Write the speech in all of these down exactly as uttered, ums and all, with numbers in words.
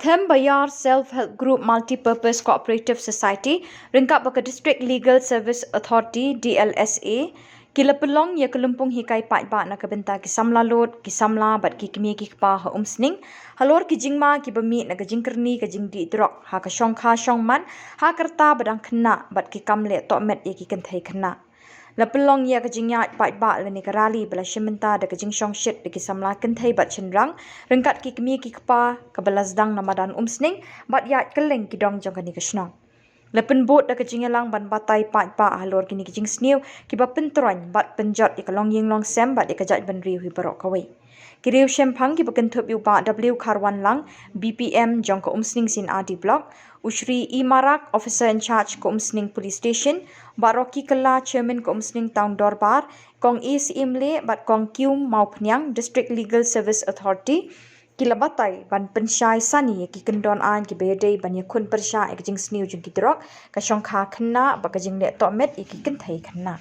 Them Bayar Self Help Group Multipurpose Cooperative Society ryngkat bad ka District Legal Service Authority, D L S A, ki la pynlong ïa ka lympung hikai paidbah na ka bynta ki samla lud, ki samla bad ki kmie ki kpa ha Umsning halor ki jingma kiba mih na ka jingkyrni ka jingdih drok ha ka shongkha shongman, ha ka rta ba dang khynnah bad ki kam leh tohmet ïa ki kynthei khynnah. La pynlong ïa ka jingïaid paidbah lane ka rally ba la shim bynta da ka jingshongshit da ki samla kynthei bad shynrang ryngkat ki kmie ki kpa, kaba la sdang na madan Umsning bad ïaid kylleng ki dong jong kane ka shnong. La pynbud da ka jingïalang ban batai paidbah halor kine ki jingsniew kiba pyntroiñ bad pynjot ïa ka longïing longsem bad ïa ka jaitbynriew hi baroh kawei. Ki riew shemphang kiba kynthup ïa u Bah W Kharwanlang, B P M jong ka Umsning C and R D Block, u Shri E Marak, Officer in Charge ka Umsning Police Station, Bah Rocky Kylla, Chairman ka Umsning Town Dorbar, Kong A C Imleh bad Kong Kium Mawphniang, District Legal Service Authority, ki la batai ban pynshai sani ïa ki kyndon aiñ kiba ïadei ban ïakhun pyrshah ïa ka jingsniew jong ki drok, ka shongkha khynnah bad ka jingleh tohmet ïa ki kynthei khynnah.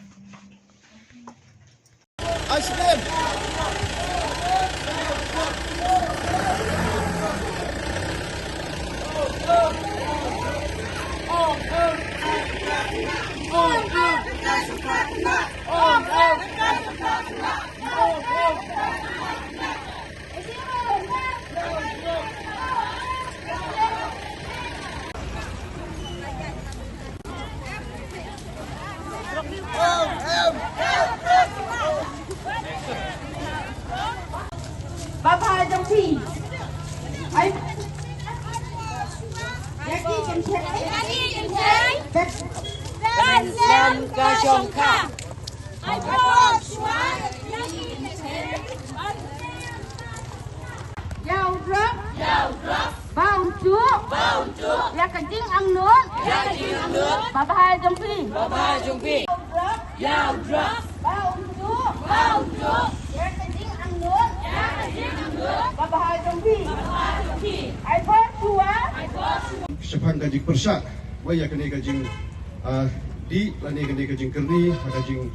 Baba jong phi. Ai. Ïa ki kynthei. Ban lem ka shongkha. Ïa u drok. Ba un tuh. Ïa ka jingangnud. Ba bha jong phi. Ïa u drok. Ba un tuh. Ïa ka jingangnud. Ba bha jong phi. Ai por shuwa. Shaphang ka jingpyrshah, wei ïa kane ka jing, ah, dih lane kane ka jingkyrni ha ka jing,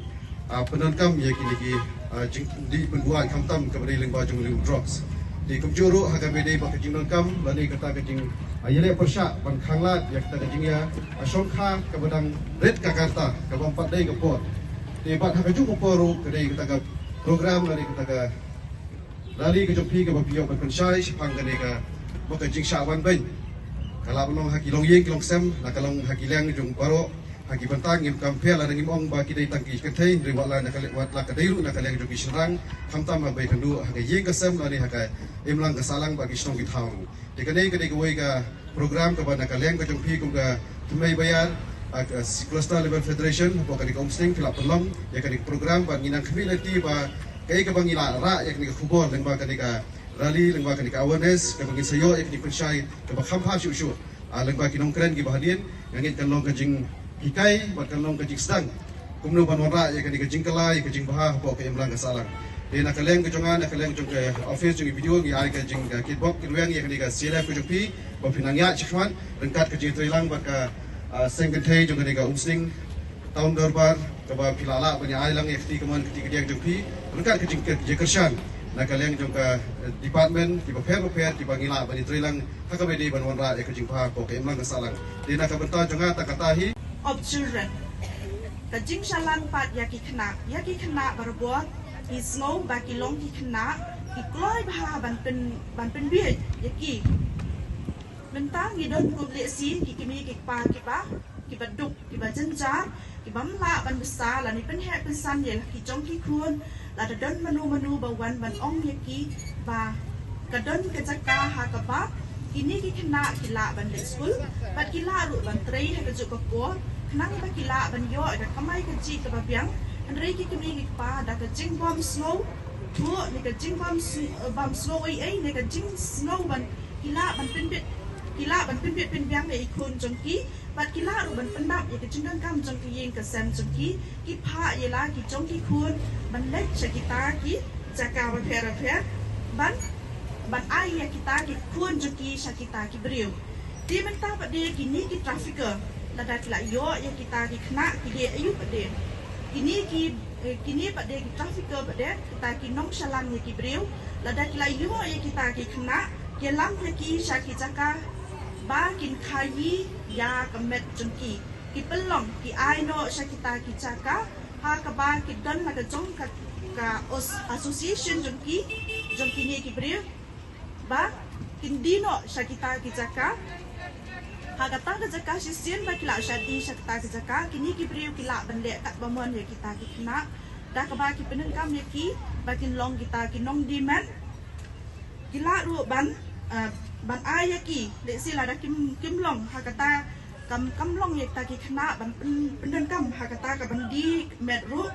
ah, pyndonkam ïa kine ki, ah, jingdih pynbuaid khamtam kaba dei lyngba jong u drugs. Te kumjuh ruh ha kaba dei bad ka jingdonkam lane kata ka jing, ah, ïaleh pyrshah ban khanglad ïa kata ka jingïa, ah, shongkha kaba dang rit ka karta kaba ym pat dei ka por. Te bad ha kajuh ka por ruh ka dei kata ka program lane kata ka rally ka jong phi kaba phi ïoh ban pynshai shaphang kane ka, ba ka jingshah ban beiñ ka lah ban long ha ki longïing ki longsem, la ka long ha ki liang jong baroh, ha ki bynta ngim compare lada ngim ong ba ki dei tang ki kynthei, hynrei wat la na ka liang, wat la ka dei ruh na ka liang jong ki shynrang, khamtam ha ba ïakynduh ha ka ïing ka sem lane ha ka imlang ka sahlang bad ki shnong ki thaw ruh. Te kane ka dei kawei ka program kaba na ka liang ka jong phi kum ka Thymmei Bayar, ah, ka Cluster Level Federation hapoh kane ka Umsning phi la pynlong ïa kane ka program, bad ngi nang khmih lynti ba kaei kaba ngi la rah ïa kane ka khubor lyngba kane ka rally, lyngba kane ka awareness kaba ngin sa ïoh ïa kane ka pynshai kaba kham bha shuh shuh. Ah, lyngba ki nongkren kiba hadien, nga ngeit kan long ka jinghikai bad kan long ka jingsdang kumno ban wanrah ïa kane ka jingkylla ïa ka jingbha hapoh ka imlang ka sahlang. Te na ka liang ka jong nga, na ka liang jong ka office jong i B D O, ngi ai ka jing, ka kitbok kitrwiang ïa kane ka C L F ka jong phi ba phi nang ïaid shakhmat ryngkat ka jingtreilang bad ka, ah, seng kynthei jong kane ka Umsning Town Dorbar kaba phi la lah ban ïa ai lang ïa ka kti kamon ka kti kadiang jong phi ryngkat ka jing, ka jingkyrshan na ka liang jong ka, eh, department kiba pher bapher kiba ngi lah ban ïatreilang ha kaba dei ban wanrah ïa ka jingbha hapoh ka imlang ka sahlang. Te na ka bynta jong nga tang kata hi. Of children. Ka jingshalan pat ïa ki khynnah, ïa ki khynnah barabor, ki sngew ba ki long ki khynnah, ki kloi bha ban pyn, ban pynbiej ïa ki. Mynta ngi don kum lehse ki kmie ki kpa kiba, kiba duk, kiba jynjar, kibym lah ban bsa lane pynheh pynsan ïa la ki jong ki khun, lada don mano mano ba wan ban ong ïa ki ba ka don ka jaka ha kaba kine ki khynnah ki lah ban leit skul bad ki lah ruh ban trei ha kajuh ka por, khnang ba ki lah ban ïoh ïa ka kamai kajih kaba biang. Hynrei ki kmie ki kpa da ka jingbym sngew thuh ne ka jingbym sng-, bym sngew ei ei ne ka jingsngew ban, ki lah ban pynbit, ki lah ban pynbit pynbiang ïa i khun jong ki bad ki lah ruh ban pyndap ïa ka jingdonkam jong ka ïing ka sem jong ki, ki phah ïa la ki jong ki khun ban leit sha kita ki jaka bapher bapher, ban, ban ai ïa kita ki khun jong ki sha kita ki briew. Te mynta pat de kine ki trafficker, lada ki la ïoh ïa kita ki khynnah ki leh aïu pat de. Kine ki, eh, kine pat de ki trafficker pat de, kita ki nongshalan ïa ki briew, lada ki la ïoh ïa kita ki khynnah, Ki lam ha ki sha ki jaka ba kin khaii ïa ka met jong ki. Ki pynlong ki ai noh sha kita ki jaka ha kaba ki don la ka jong ka, ka os-, association jong ki, jong kine ki briew ba kin die noh sha kita ki jaka. Ha kata ka jaka shisien ba ki la shah die sha kata ka jaka, kine ki briew ki lah ban leh kat ba mon ïa kita ki khynnah da kaba ki pyndonkam ïa ki ba kin long kita ki nongdie met. Ki lah ruh ban, eh, ban ai ïa ki, lehse lada kim, kim long ha kata, kam, kam long ïa kita ki khynnah ban pyn-, pyndonkam ha kata ka ban die met ruh,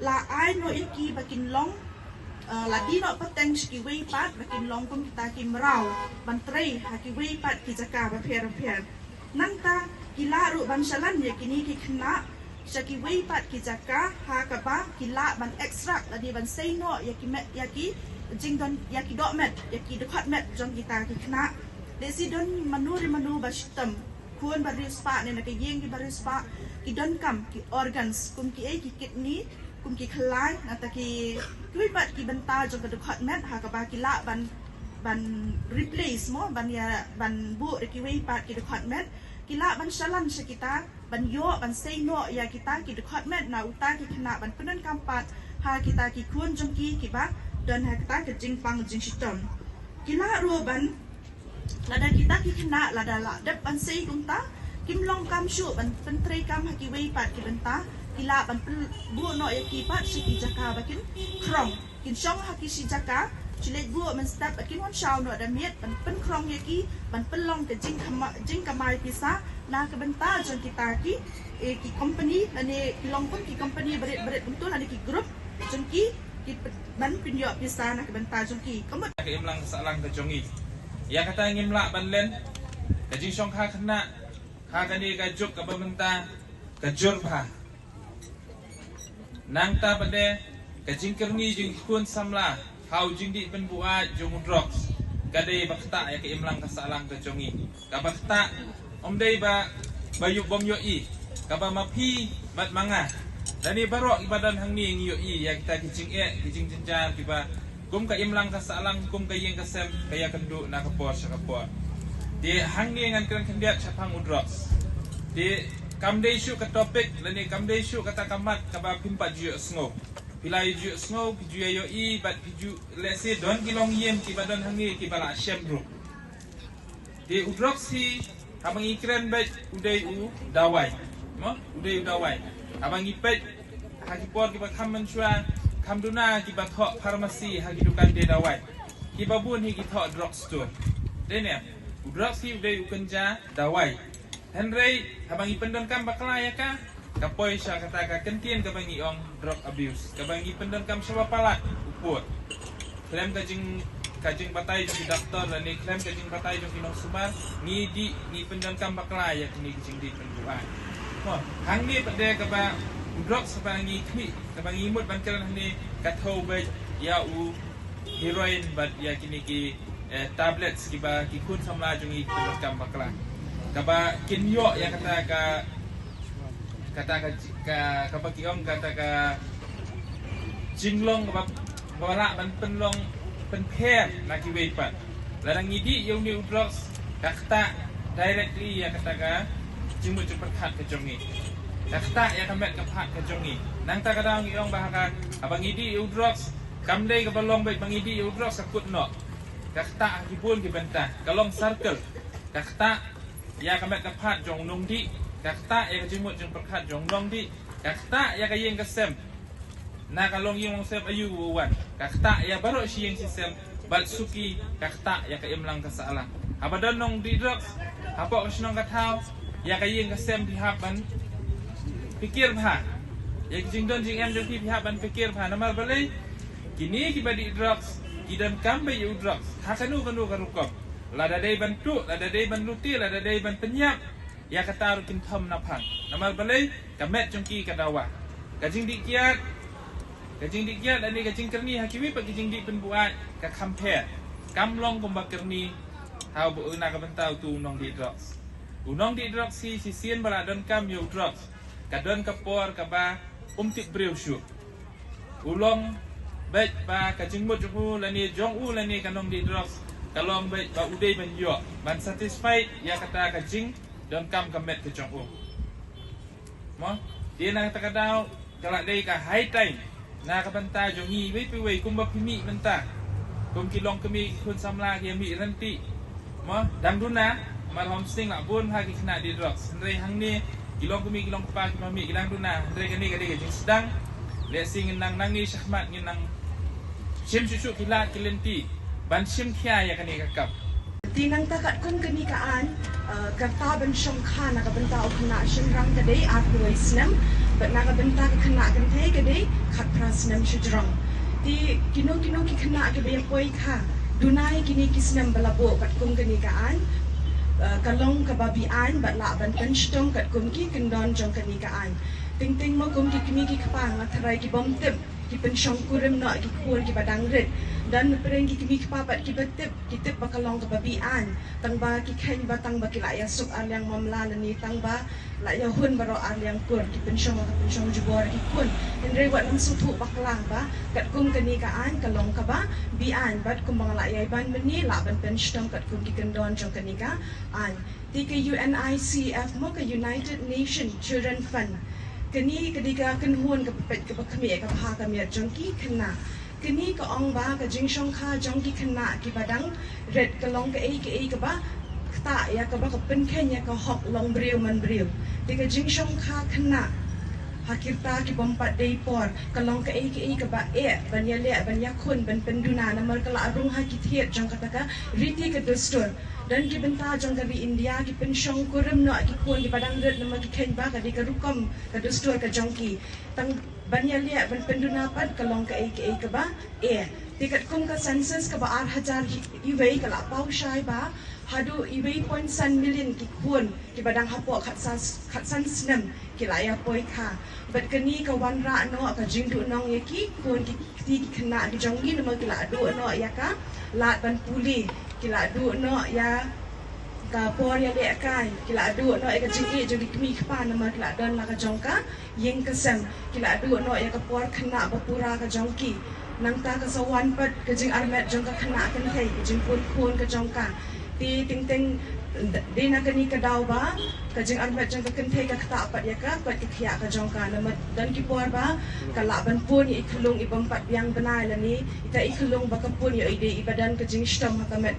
la ai noh ïa ki ba kin long, eh, la die noh pateng sha kiwei pat ba kin long kum kita ki mraw ban trei ha kiwei pat ki jaka bapher bapher. Nangta ki lah ruh ban shalan ïa kine ki khynnah sha kiwei pat ki jaka ha kaba ki lah ban extract lane ban sei noh ïa ki met, ïa ki jingdon, ïa ki dohmet, ïa ki dkhot met jong kita ki khynnah. Lehse don mano re mano ba shitom, khun ba riewspah ne na ka ïing ki ba riewspah, ki donkam ki organs kum kiei, ki kidney, kum ki khlaiñ, nangta ki, kiwei pat ki bynta jong ka dkhot met ha kaba ki lah ban, ban replace mo, ban ïa, ban buh da kiwei pat ki dkhot met. Ki lah ban shalan sha kita ban ïoh ban sei noh ïa kita ki dkhot met na uta ki khynnah ban pyndonkam pat ha kita ki khun jong ki kiba don ha kita ka jingpang jingshitom. Ki lah ruh ban, lada kita ki khynnah lada la dep ban sei kumta, kim long kam shuh ban pyntreikam ha kiwei pat ki bynta, ki lah ban pyn-, buh noh ïa ki pat sha ki jaka ba kin khrong. Kin shong ha ki shi jaka, shu leit buh mynstep ba kin wan shaw noh da miet ban pynkhrong ïa ki, ban pynlong ka jingkama-, jingkamai pisa na ka bynta jong kita ki, eh, ki company lane ki long kum ki company barit barit kumtu lane ki group jong ki, ki p-, ban pynïoh pisa na ka bynta jong ki. Ka mut ka imlang ka sahlang ka jong ngi. Ïa kata ngim lah ban len, ka jingshongkha khynnah ha kane ka juk kaba mynta ka jur bha. Nangta pat de ka jingkyrni jong ki khun samla ha u jingdih pynbuaid jong u drugs ka dei ba ktah ïa ka imlang ka sahlang ka jong ngi. Kaba ktah, ym dei ba, ba ïoh bym ïohi, kaba ma phi bad ma nga lane baroh kiba don hangne ngi ïohi ïa kita ki jingeh, ki jingjynjar kiba kum ka imlang ka sahlang, kum ka ïing ka sem ka ïakynduh na ka por sha ka por. Te hangne ngan kren khyndiat shaphang u drugs. Te kam dei shuh ka topic lane kam dei shuh kata ka mat kaba phim pat ju ïohsngew. Phi la ju ïohsngew, phi ju ïa ïohi bad phi ju, lehse don ki longïing kiba don hangne kiba la shem ruh. Te u drugs hi, haba ngi kren beit u dei u dawai. Mo? U dei u dawai. Haba ngi peit ha ki por kiba kham mynshuwa, kham duna kiba thoh pharmacy ha ki dukan die dawai. Kiba bun hi ki thoh drug store. Dei ne, u drugs hi u dei u kynja dawai. Hynrei haba ngi pyndonkam bakla ïa ka, ka poi sha kata ka kyntien kaba ngi ong drug abuse. Kaba ngi pyndonkam sha ba palat u pud. Khlem ka jing, ka jingbatai jong ki doktor lane khlem ka jingbatai jong ki nongsumar, ngi dih, ngi pyndonkam bakla ïa kine ki jingdih pynbuaid. Mo, hangne pat de kaba u drugs kaba ngi khmih, kaba ngi mut ban kren hangne ka thew beit ïa u heroin bad ïa kine ki, eh, tablets kiba ki khun samla jong ngi ki pyndonkam bakla. Kaba kin ïoh ïa kata ka, kata ka, ka, kaba ki ong kata ka jinglong kaba, kaba lah ban pynlong pynpher na kiwei pat. Lada ngi dih ïa une u drugs ka ktah directly ïa kata ka jingmut jingpyrkhat ka jong ngi. Ka ktah ïa ka met ka phad ka jong ngi. Nangta ka daw ngi ong ba ha ka, haba ngi dih ïa u drugs, kam dei kaba long beit ba ngi dih ïa u drugs ka kut noh. Ka ktah ha ki bun ki bynta. Ka long circle. Ka ktah ïa ka met ka phad jong u nongdih. Ka ktah ïa ka jingmut jingpyrkhat jong u nongdih. Ka ktah ïa ka ïing ka sem. Na ka longïing longsem aïu u wan. Ka ktah ïa baroh shi ïing shi sem. Bad suki ka ktah ïa ka imlang ka sahlang. Haba don nongdih drugs hapoh ka shnong ka thaw, ïa ka ïing ka sem phi hap ban pyrkhat bha. Ïa ki jingdon jingem jong phi phi hap ban pyrkhat bha. Namar balei? Kine kiba dih drugs ki donkam beit ïa u drugs ha kano kano ka rukom. Lada dei ban tuh, lada dei ban lute, lada dei ban pynïap, ïa kata ruh kin thom na phang. Namar balei? Ka met jong ki ka dawa. Ka jingdih kiad, ka jingdih kiad lane ka jingkyrni ha kiwei pat ki jingdih pynbuaid ka kham pher. Kam long kumba kyrni ha u, na ka bynta utu u nongdih drugs. U nongdih drugs hi shisien ba la donkam ïa u drugs, ka don ka por kaba um tip briew shuh. U long beit ba ka jingmut jong u lane, jong u lane ka nongdih drugs Ka long ba, ba u dei ban ïoh, ban satisfied ïa kata ka jingdonkam ka met ka jong u. Mo, te na kata ka daw ka la dei ka high time na ka bynta jong ngi iwei pa iwei kumba phi mih mynta, kum ki longkmie ki khun samla ki ïa mih ryntih. Mo, dang duna, mar hom sting la bun ha ki khynnah die drugs. Hynrei hangne ki longkmie ki longkpa kiba mih ki dang duna, hynrei kane ka dei ka jingsdang. Lehse ngin nang nangne shakhmat ngin nang shim shuh shuh ki lad ki lynti ban shim khia ïa kane ka kam. Te nangta katkum kane ka aiñ, eh, ka rta ban shongkha na ka bynta u khynnah shynrang ka dei arphew wei snem, bad na ka bynta ka khynnah kynthei ka dei khatphra snem shajrong. Te kino kino ki khynnah kiba ïa poi kha duna ïa kine ki snem ba la buh katkum kane ka aiñ, eh, ka long kaba be-aiñ bad lah ban pynshitom katkum ki kyndon jong kane ka aiñ. Teng teng mo kum ki kmie ki kpa nga tharai ki bym tip, ki pynshongkurim noh ki khun kiba dang rit. Don pyrshah ki kmie ki kpa pat kiba tip, ki tip ba ka long kaba be-aiñ, tang ba ki kheiñ ba tang ba ki la ïa suk arliang mamla lane tang ba la ïa hun baroh arliang kur, ki pynshong, ki pynshong jubor ki khun. Hynrei wat nang sngewthuh bakla ba katkum kane ka aiñ ka long kaba be-aiñ, bad kumba nga la ïa ban mynne lah ban pynshitom katkum ki kyndon jong kane ka aiñ. Te ka U N I C F mo, ka United Nation Children Fund, kane ka dei ka kynhun kaba peit kaba khmih ïa ka bha ka miat jong ki khynnah. Kane ka ong ba ka jingshongkha jong ki khynnah kiba dang rit ka long kaei kaei kaba ktah ïa kaba ka pynkheiñ ïa ka hok long briew man briew. Te ka jingshongkha khynnah ha ki rta ki bym pat dei por ka long kaei kaei kaba eh ban ïaleh ban ïakhun ban pynduna, namar ka la rung ha ki thied jong kata ka riti ka dustur. Don ki bynta jong ka ri India ki pynshongkurim noh ki khun kiba dang rit namar ki kheiñ ba ka dei ka rukom ka dustur ka jong ki. Tang ban ïaleh ban pynduna pat ka long kaei kaei kaba eh. Te katkum ka census kaba ar hajar iwei ka la paw shai ba haduh iwei point san million ki khun kiba dang hapoh khatsan, khatsan snem ki la ïa poi kha. Bad kane ka wanrah noh ka jingduhnong ïa ki khun ki kti ki khynnah ki jong ngi namar ki la duh noh ïa ka lad ban pule, ki la duh noh ïa ka por ïalehkai, ki la duh noh ïa ka jingïeit jong ki kmie ki kpa namar ki la don la ka jong ka ïing ka sem, ki la duh noh ïa ka por khynnah ba pura ka jong ki. Nangta ka sa wan pat ka jingarmet jong ka khynnah kynthei, ka jingpun khun ka jong ka. Te teng teng dei na kane ka daw ba ka jingarmet jong ka kynthei ka ktah pat ïa ka koit ka khiah ka jong ka. Namar don ki por ba ka lah ban pun ïa i khyllung i bym pat biang bnai lane ita i khyllung ba ka pun ïa i dei iba don ka jingshitom ha ka met.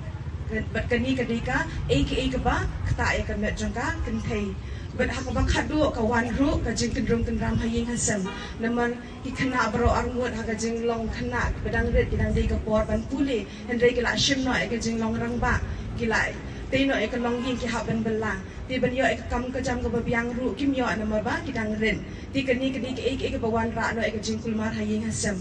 Bad kane ka dei kaei kaei kaba ktah ïa ka met jong ka kynthei. Bad ha kaba khatduh ka wan ruh ka jingkyndrum kyndram ha ïing ha sem. Namar ki khynnah baroh arngut ha ka jinglong khynnah ba dang rit ki dang dei ka por ban pule, hynrei ki la shim noh ïa ka jinglong rangbah, ki la tei noh ïa ka longïing, ki hap ban bylla. Te ban ïoh ïa ka kam ka jam kaba biang ruh kim ïoh namar ba ki dang rit. Te kane ka dei kaei kaei kaba wanrah noh ïa ka jingkulmar ha ïing ha sem.